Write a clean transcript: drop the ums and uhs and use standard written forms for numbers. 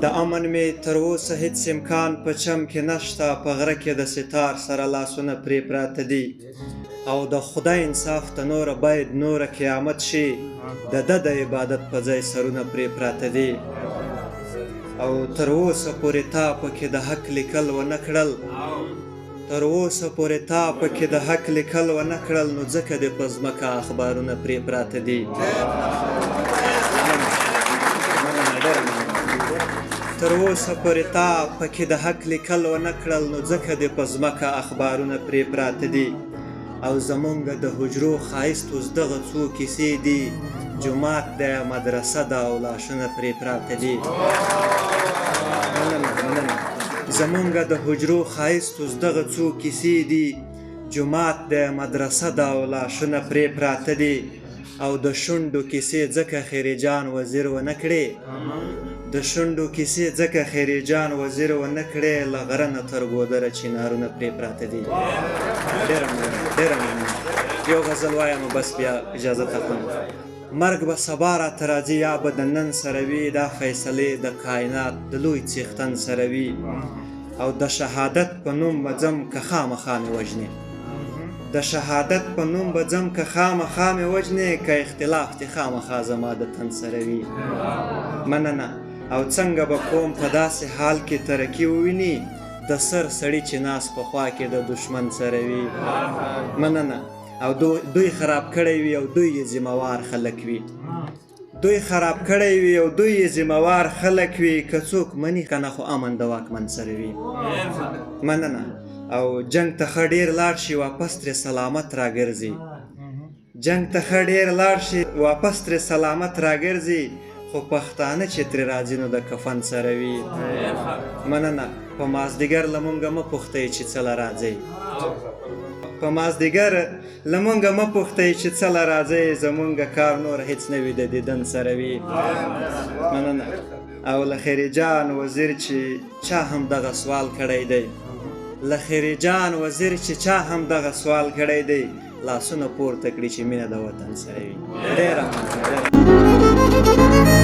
د امن مې تر اوسه هیڅ امکان په چم کې نشته، په غره کې د ستار سره لاسونه پرې پراته دي. او د خدای انصاف ته نوره باید نوره قیامت شي، د ده د عبادت په ځای سرونه پرې پراته دي. او تر اوسه پورې تا پکې د حق لیکل ونه کړل، تر اوسه پورې تا پکې د حق لیکل ونه کړل، نو ځکه دې په ځمکه اخبارونه پرې پراته دي. تر اوسه پورې تا پکې د حق لیکل ونه کړل، نو ځکه دې په ځمکه اخبارونه پرې پراته دي. او زمونږ د حجرو ښایست اوس دغه څو کیسې دي، جومات دی، مدرسه ده او لاشونه پرې پراته دي. مننه مننه. زمونږ د حجرو ښایست اوس دغه څو کیسې دي، جومات دی، مدرسه ده او لاشونه پرې پراته دي. او د شونډو کیسې ځکه خیرجان وزیر ونه کړې، د شونډو کیسې ځکه خیرجان وزیر ونه کړې، له غره نه تر ګودره چینارونه پرې پراته دي. ډېره مننه، ډېره مننه. یو غزل وایم بس بیا اجازه اخلم. مرګ به سبا راته راځي یا به د نن سره وي، دا فیصلې د کاینات د لوی څښتن سره وي. او د شهادت په نوم به ځم که خامخا مې وژنې، د شهادت په نوم به ځم که خامخا مې وژنې، که اختلاف دې خامخا زما د تن سره وي. مننه. او څنګه به قوم په داسې حال کې ترقي وویني، د سر سړي چې ناس په خوا کې د دښمن سره وي. مننه. او دوی خراب کړی وي او دوی یې ذمه وار خلک وي، دوی خراب کړی وي او دوی یې ذمه وار خلک وي، که څوک مني که نه خو امن د واکمن سره وي. مننه. او جنګ ته ښه ډېر لاړ شي واپس ترې سلامت راګرځي، جنګ ته ښه ډېر لاړ شي واپس ترې سلامت راګرځي، خو پښتانه چې ترې راځي نو د کفن سره وي. مننه. په مازدیګر له مونږه مه پوښتئ چې څه له راځئ، په مازدیګر له مونږه مه پوښتئ چې څه له راځئ، زمونږ کار نور هیڅ نه وي د دیدن سره وي. مننه. او له خیرجان وزیر چې چا هم دغه سوال کړی دی، له خیرجان وزیر چې چا هم دغه سوال کړی دی، لاسونه پورته کړي چې مینه د وطن سره وي. ډېره مننه.